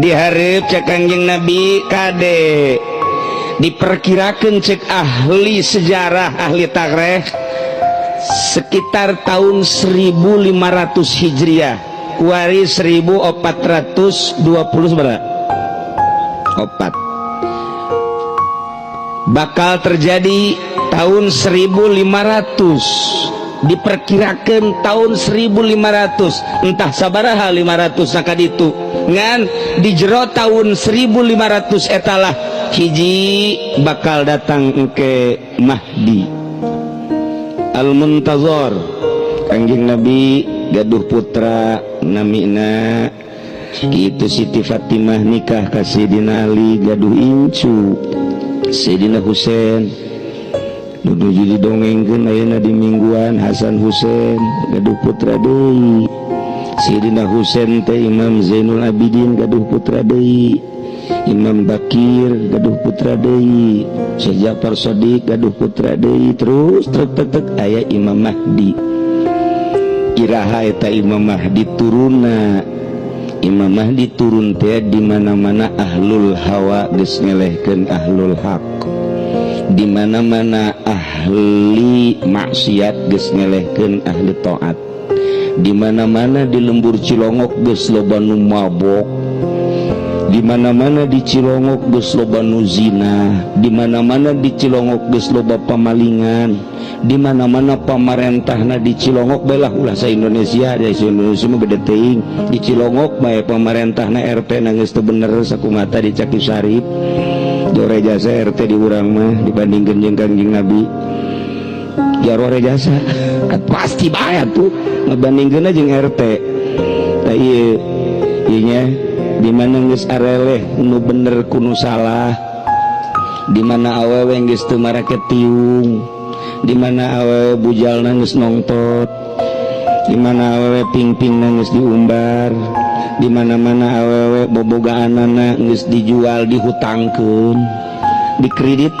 Dihareup cek Kangjeng Nabi, kade, diperkirakan cek ahli sejarah, ahli tarikh, sekitar tahun 1500 Hijriah, kuari 1420 berapa? Opat. Bakal terjadi tahun 1500, diperkirakan tahun 1500, entah sabaraha 500 sakad itu, ngan di jero tahun 1500 etalah hiji bakal datang ke Mahdi Al-Muntazor. Kangjeng Nabi gaduh putra namina itu Siti Fatimah, nikah ka Sayyidina Ali, gaduh incu Sayyidina Husain nu nuju didongengkeun ayeuna di mingguan. Hasan Husain gaduh putra deui. Sayyidina Husain teh Imam Zainul Abidin, gaduh putra deui Imam Bakir, gaduh putra deui Syekh Ja'far Shadiq, gaduh putra deui, terus trek tek tek aya Imam Mahdi. Iraha eta Imam Mahdi turunna? Imam Mahdi turun teh di mana-mana ahlul hawa geus ngelehkeun ahlul haq, di mana-mana ahli maksiat geus ngelehkeun ahli taat, di mana-mana di lembur Cilongok geus loba nu mabok, di mana-mana di Cilongok geus loba nu zina, di mana-mana di Cilongok geus loba pamalingan, di mana-mana pamarentahna di Cilongok bae lah, ulah sa Indonesia, di Indonesia mah gede teuing, di Cilongok bae pamarentahna, RT na geus teu bener sakumata dicaki Syarif jore jasa. RT di urang mah dibandingkeun jeung Kangjeng Nabi jarwo jasa kan pasti bae tuh ngebandingkeun jeung RT. Tah, ieu ieu nya, di mana geus areleh nu bener ku nu salah, di mana awewe geus teu marake tiung, di mana awewe bujalna geus nongtot, di mana awewe pingping geus diumbar, di mana-mana awewe bobogaanana geus dijual, dihutangkeun, dikredit,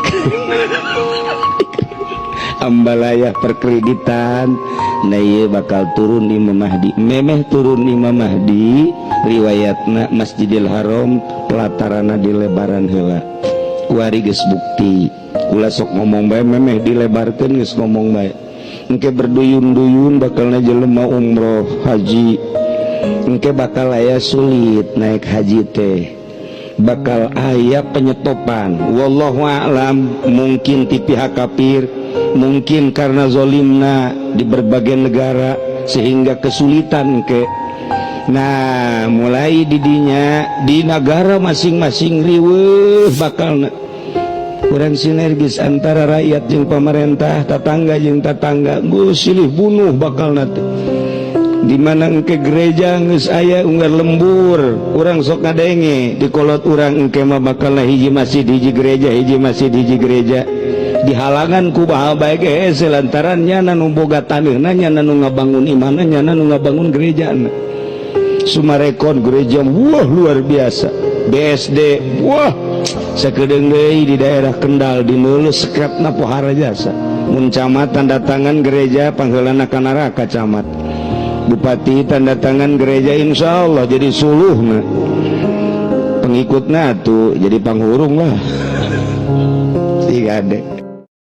ambalaya perkreditan. Nah, ieu bakal turun Imam Mahdi. Memeh turun Imam Mahdi, riwayatna Masjidil Haram pelatarana dilebaran heula. Kuari geus bukti, kula sok ngomong bae, memeh dilebarkeun geus ngomong bae, engke berduyun-duyun bakalna jelema umroh haji. Engke bakal aya sulit naik haji teh, bakal aya penyetopan, wallahu a'lam, mungkin ti pihak kafir, mungkin karena zolimna di berbagai negara sehingga kesulitan ke. Nah, mulai didinya di negara masing-masing riweuh, bakal kurang sinergis antara rakyat jeung pemerintah, tetangga jeung tetangga, geus silih bunuh bakal nanti. Di mana engke gereja geus aya unggal lembur, urang sok ngadenge di kolot urang, engke mah bakal hiji masjid hiji gereja, hiji masjid hiji gereja, dihalangan ku baha bae ge hese, lantaran nyana nu boga taneuhna, nyana nu ngabangun imahna, nyana nu ngabangun gerejana. Summarecon gereja, wah, luar biasa. BSD, wah, sakedeung deui di daerah Kendal di Neuleuh sekrepna pohara jasa. Mun camat tanda tangan gereja, pangheulana ka neraka camat. Bupati tanda tangan gereja, insya Allah jadi suluhna, pengikutna tuh jadi panghurung lah. Tiga deh.